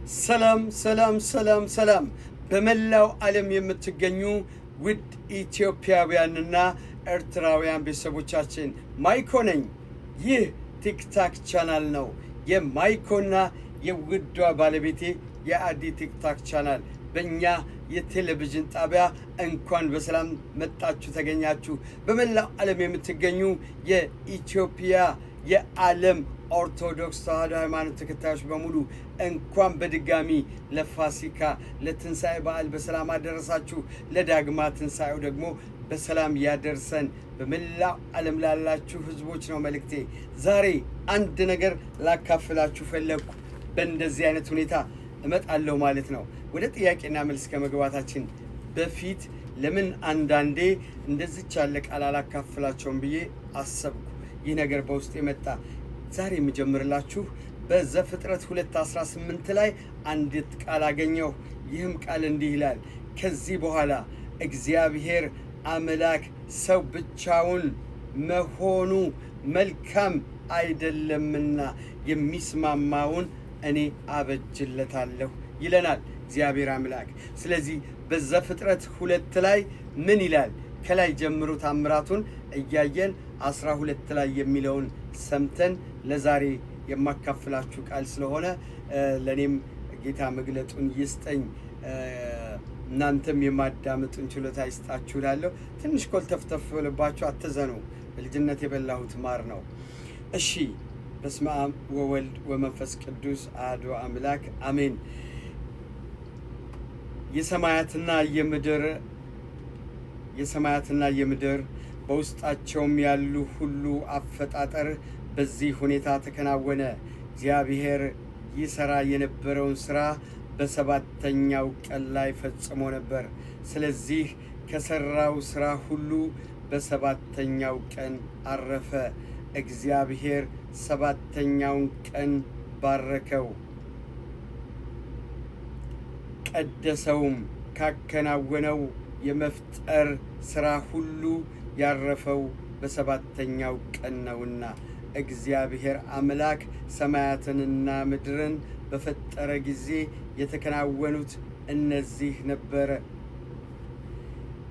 ሰላም ሰላም ሰላም ሰላም። በመላው ዓለም የምትገኙ ውድ ኢትዮጵያውያንና ኤርትራውያን ቤተሰቦቻችን፣ ማይኮ ነኝ። ይህ TikTok channel ነው። የማይኮና የውዷ ባለቤቴ የአዲ TikTok channel በእኛ የቴሌቪዥን ጣቢያ እንኳን በሰላም መጣችሁ ተገኛችሁ። በመላው ዓለም የምትገኙ የኢትዮጵያ፣ የዓለም ኦርቶዶክስ ተዋሕዶ ሃይማኖት ተከታዮች በሙሉ እንኳን በድጋሚ ለፋሲካ፣ ለትንሣኤ በዓል በሰላም አደረሳችሁ። ለዳግማ ትንሣኤው ደግሞ በሰላም ያደርሰን። በመላው ዓለም ላላችሁ ሕዝቦች ነው መልእክቴ። ዛሬ አንድ ነገር ላካፍላችሁ ፈለግኩ። በእንደዚህ አይነት ሁኔታ እመጣለሁ ማለት ነው። ወደ ጥያቄና መልስ ከመግባታችን በፊት ለምን አንዳንዴ እንደዚች ያለ ቃል አላካፍላቸውም ብዬ አሰብኩ። ይህ ነገር በውስጥ የመጣ ዛሬ የምጀምርላችሁ በዘፍጥረት 2:18 ላይ አንዲት ቃል አገኘሁ። ይህም ቃል እንዲህ ይላል፣ ከዚህ በኋላ እግዚአብሔር አምላክ ሰው ብቻውን መሆኑ መልካም አይደለምና የሚስማማውን እኔ አበጅለታለሁ ይለናል እግዚአብሔር አምላክ። ስለዚህ በዘፍጥረት 2 ላይ ምን ይላል? ከላይ ጀምሮ ታምራቱን እያየን 12 ላይ የሚለውን ሰምተን ለዛሬ የማካፍላችሁ ቃል ስለሆነ ለእኔም ጌታ መግለጡን ይስጠኝ፣ እናንተም የማዳመጡን ችሎታ ይስጣችሁ እላለሁ። ትንሽ ኮልተፍተፍ ብልባችሁ አትዘኑ። በልጅነት የበላሁት ማር ነው። እሺ፣ በስመ አብ ወወልድ ወመንፈስ ቅዱስ አሐዱ አምላክ አሜን። የሰማያትና የምድር በውስጣቸውም ያሉ ሁሉ አፈጣጠር በዚህ ሁኔታ ተከናወነ። እግዚአብሔር ይሰራ የነበረውን ስራ በሰባተኛው ቀን ላይ ፈጽሞ ነበር። ስለዚህ ከሰራው ስራ ሁሉ በሰባተኛው ቀን አረፈ። እግዚአብሔር ሰባተኛውን ቀን ባረከው፣ ቀደሰውም። ካከናወነው የመፍጠር ሥራ ሁሉ ያረፈው በሰባተኛው ቀን ነውና። እግዚአብሔር አምላክ ሰማያትንና ምድርን በፈጠረ ጊዜ የተከናወኑት እነዚህ ነበረ።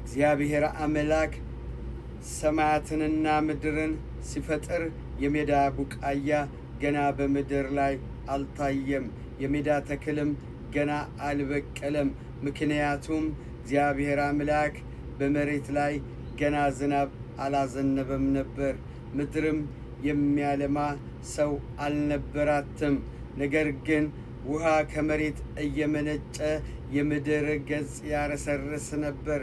እግዚአብሔር አምላክ ሰማያትንና ምድርን ሲፈጥር የሜዳ ቡቃያ ገና በምድር ላይ አልታየም፣ የሜዳ ተክልም ገና አልበቀለም። ምክንያቱም እግዚአብሔር አምላክ በመሬት ላይ ገና ዝናብ አላዘነበም ነበር፣ ምድርም የሚያለማ ሰው አልነበራትም። ነገር ግን ውሃ ከመሬት እየመነጨ የምድር ገጽ ያረሰርስ ነበር።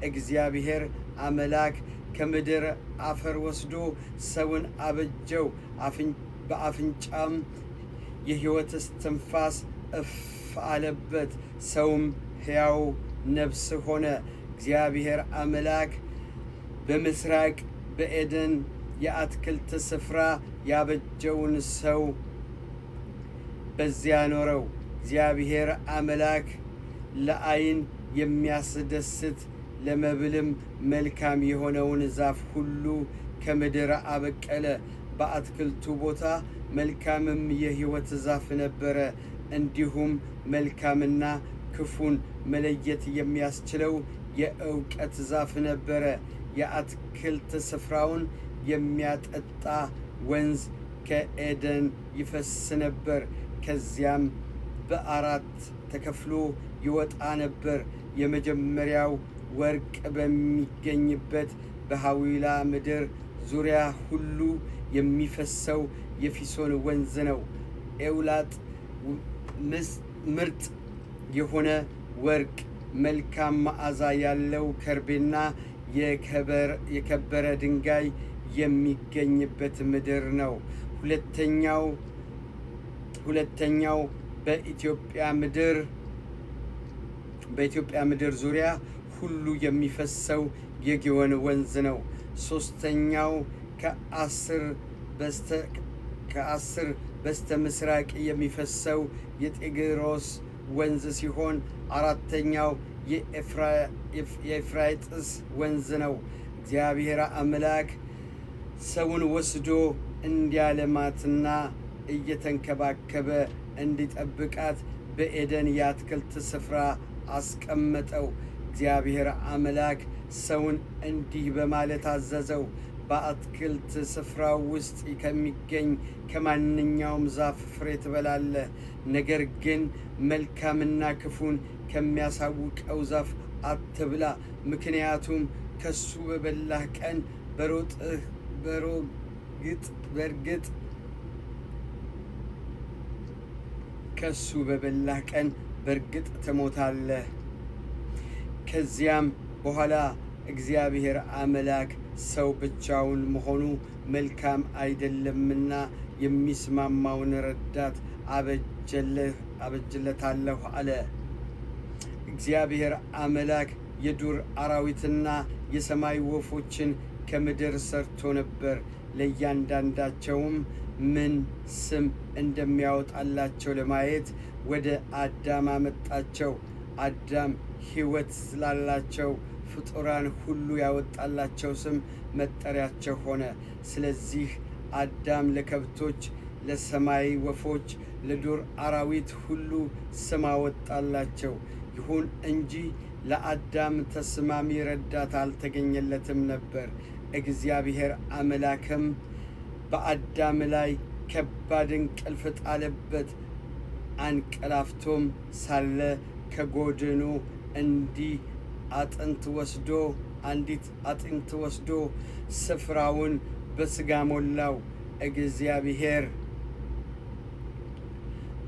እግዚአብሔር አምላክ ከምድር አፈር ወስዶ ሰውን አበጀው፣ በአፍንጫም የሕይወት እስትንፋስ እፍ አለበት፣ ሰውም ሕያው ነፍስ ሆነ። እግዚአብሔር አምላክ በምስራቅ በኤደን የአትክልት ስፍራ ያበጀውን ሰው በዚያ ኖረው። እግዚአብሔር አምላክ ለዓይን የሚያስደስት ለመብልም መልካም የሆነውን ዛፍ ሁሉ ከምድር አበቀለ። በአትክልቱ ቦታ መልካምም የሕይወት ዛፍ ነበረ። እንዲሁም መልካምና ክፉን መለየት የሚያስችለው የእውቀት ዛፍ ነበረ። የአትክልት ስፍራውን የሚያጠጣ ወንዝ ከኤደን ይፈስ ነበር። ከዚያም በአራት ተከፍሎ ይወጣ ነበር። የመጀመሪያው ወርቅ በሚገኝበት በሐዊላ ምድር ዙሪያ ሁሉ የሚፈሰው የፊሶን ወንዝ ነው። ኤውላጥ ምርጥ የሆነ ወርቅ፣ መልካም መዓዛ ያለው ከርቤና የከበረ ድንጋይ የሚገኝበት ምድር ነው። ሁለተኛው በኢትዮጵያ ምድር ዙሪያ ሁሉ የሚፈሰው የጊዮን ወንዝ ነው። ሶስተኛው ከአስር በስተ ምስራቅ የሚፈሰው የጤግሮስ ወንዝ ሲሆን አራተኛው የኤፍራጥስ ወንዝ ነው። እግዚአብሔር አምላክ ሰውን ወስዶ እንዲያለማትና እየተንከባከበ እንዲጠብቃት በኤደን የአትክልት ስፍራ አስቀመጠው። እግዚአብሔር አምላክ ሰውን እንዲህ በማለት አዘዘው፣ በአትክልት ስፍራው ውስጥ ከሚገኝ ከማንኛውም ዛፍ ፍሬ ትበላለህ፣ ነገር ግን መልካምና ክፉን ከሚያሳውቀው ዛፍ አትብላ፣ ምክንያቱም ከሱ በበላህ ቀን በሮጥህ በሮግጥ በእርግጥ ከሱ በበላህ ቀን በእርግጥ ትሞታለህ። ከዚያም በኋላ እግዚአብሔር አምላክ ሰው ብቻውን መሆኑ መልካም አይደለምና የሚስማማውን ረዳት አበጅለታለሁ አለ። እግዚአብሔር አምላክ የዱር አራዊትና የሰማይ ወፎችን ከምድር ሰርቶ ነበር። ለእያንዳንዳቸውም ምን ስም እንደሚያወጣላቸው ለማየት ወደ አዳም አመጣቸው። አዳም ሕይወት ስላላቸው ፍጡራን ሁሉ ያወጣላቸው ስም መጠሪያቸው ሆነ። ስለዚህ አዳም ለከብቶች፣ ለሰማይ ወፎች፣ ለዱር አራዊት ሁሉ ስም አወጣላቸው። ይሁን እንጂ ለአዳም ተስማሚ ረዳት አልተገኘለትም ነበር። እግዚአብሔር አምላክም በአዳም ላይ ከባድ እንቅልፍ ጣለበት። አንቀላፍቶም ሳለ ከጎድኑ እንዲህ አጥንት ወስዶ አንዲት አጥንት ወስዶ ስፍራውን በስጋ ሞላው። እግዚአብሔር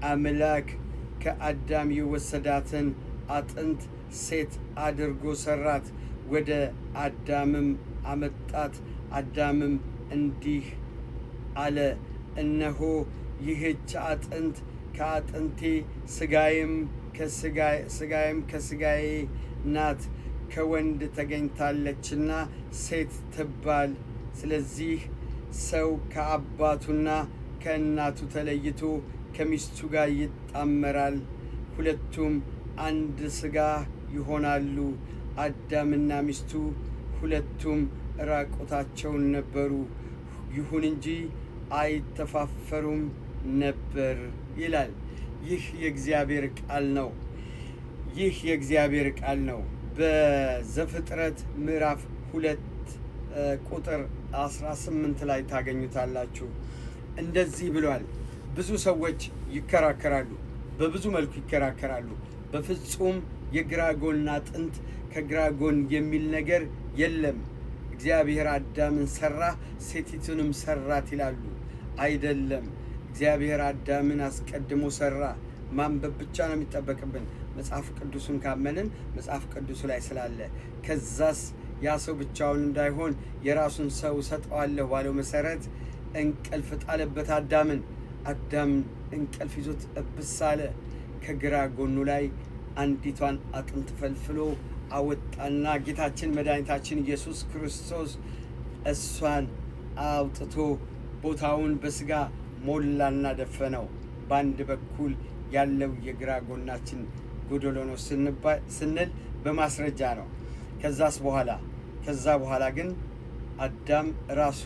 አምላክ ከአዳም የወሰዳትን አጥንት ሴት አድርጎ ሰራት፣ ወደ አዳምም አመጣት። አዳምም እንዲህ አለ፣ እነሆ ይህች አጥንት ከአጥንቴ ስጋዬም ከስጋዬ ናት፣ ከወንድ ተገኝታለችና ሴት ትባል። ስለዚህ ሰው ከአባቱና ከእናቱ ተለይቶ ከሚስቱ ጋር ይጣመራል፣ ሁለቱም አንድ ስጋ ይሆናሉ። አዳምና ሚስቱ ሁለቱም ራቁታቸውን ነበሩ፣ ይሁን እንጂ አይተፋፈሩም ነበር ይላል። ይህ የእግዚአብሔር ቃል ነው። ይህ የእግዚአብሔር ቃል ነው። በዘፍጥረት ምዕራፍ 2 ቁጥር 18 ላይ ታገኙታላችሁ። እንደዚህ ብሏል። ብዙ ሰዎች ይከራከራሉ፣ በብዙ መልኩ ይከራከራሉ። በፍጹም የግራ ጎን አጥንት ከግራ ጎን የሚል ነገር የለም። እግዚአብሔር አዳምን ሰራ፣ ሴቲቱንም ሰራት ይላሉ። አይደለም። እግዚአብሔር አዳምን አስቀድሞ ሰራ። ማንበብ ብቻ ነው የሚጠበቅብን መጽሐፍ ቅዱሱን ካመንን መጽሐፍ ቅዱሱ ላይ ስላለ። ከዛስ ያ ሰው ብቻውን እንዳይሆን የራሱን ሰው ሰጠዋለሁ ባለው መሰረት እንቅልፍ ጣለበት አዳምን። አዳም እንቅልፍ ይዞት እብስ አለ። ከግራ ጎኑ ላይ አንዲቷን አጥንት ፈልፍሎ አወጣና ጌታችን መድኃኒታችን ኢየሱስ ክርስቶስ እሷን አውጥቶ ቦታውን በስጋ ሞላና ደፈነው። በአንድ በኩል ያለው የግራ ጎናችን ጎደሎ ነው ስንል በማስረጃ ነው። ከዛስ በኋላ ከዛ በኋላ ግን አዳም ራሱ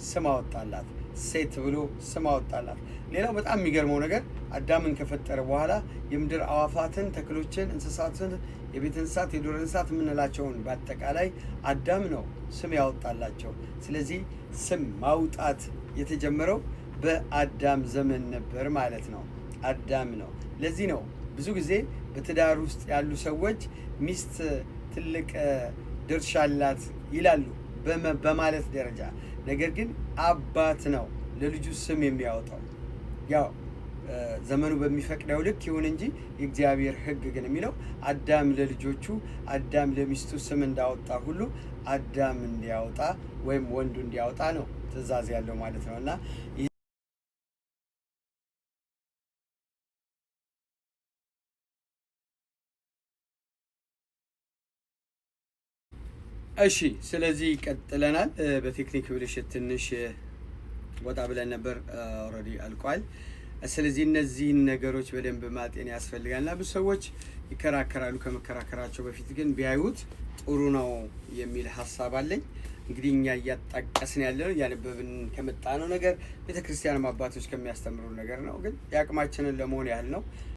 ስም አወጣላት፣ ሴት ብሎ ስም አወጣላት። ሌላው በጣም የሚገርመው ነገር አዳምን ከፈጠረ በኋላ የምድር አዋፋትን፣ ተክሎችን፣ እንስሳትን፣ የቤት እንስሳት፣ የዱር እንስሳት የምንላቸውን በአጠቃላይ አዳም ነው ስም ያወጣላቸው። ስለዚህ ስም ማውጣት የተጀመረው በአዳም ዘመን ነበር ማለት ነው። አዳም ነው። ለዚህ ነው ብዙ ጊዜ በትዳር ውስጥ ያሉ ሰዎች ሚስት ትልቅ ድርሻ አላት ይላሉ በማለት ደረጃ። ነገር ግን አባት ነው ለልጁ ስም የሚያወጣው። ያው ዘመኑ በሚፈቅደው ልክ ይሁን እንጂ የእግዚአብሔር ሕግ ግን የሚለው አዳም ለልጆቹ አዳም ለሚስቱ ስም እንዳወጣ ሁሉ አዳም እንዲያወጣ ወይም ወንዱ እንዲያወጣ ነው ትእዛዝ ያለው ማለት ነው። እና እሺ፣ ስለዚህ ቀጥለናል። በቴክኒክ ብልሽት ትንሽ ወጣ ብለን ነበር። Already አልቋል። ስለዚህ እነዚህን ነገሮች በደንብ ማጤን ያስፈልጋል እና ብዙ ሰዎች ይከራከራሉ። ከመከራከራቸው በፊት ግን ቢያዩት ጥሩ ነው የሚል ሀሳብ አለኝ። እንግዲህ እኛ እያጣቀስን ያለነው እያነበብን ከመጣ ነው ነገር ቤተክርስቲያንም አባቶች ከሚያስተምሩ ነገር ነው። ግን የአቅማችንን ለመሆን ያህል ነው።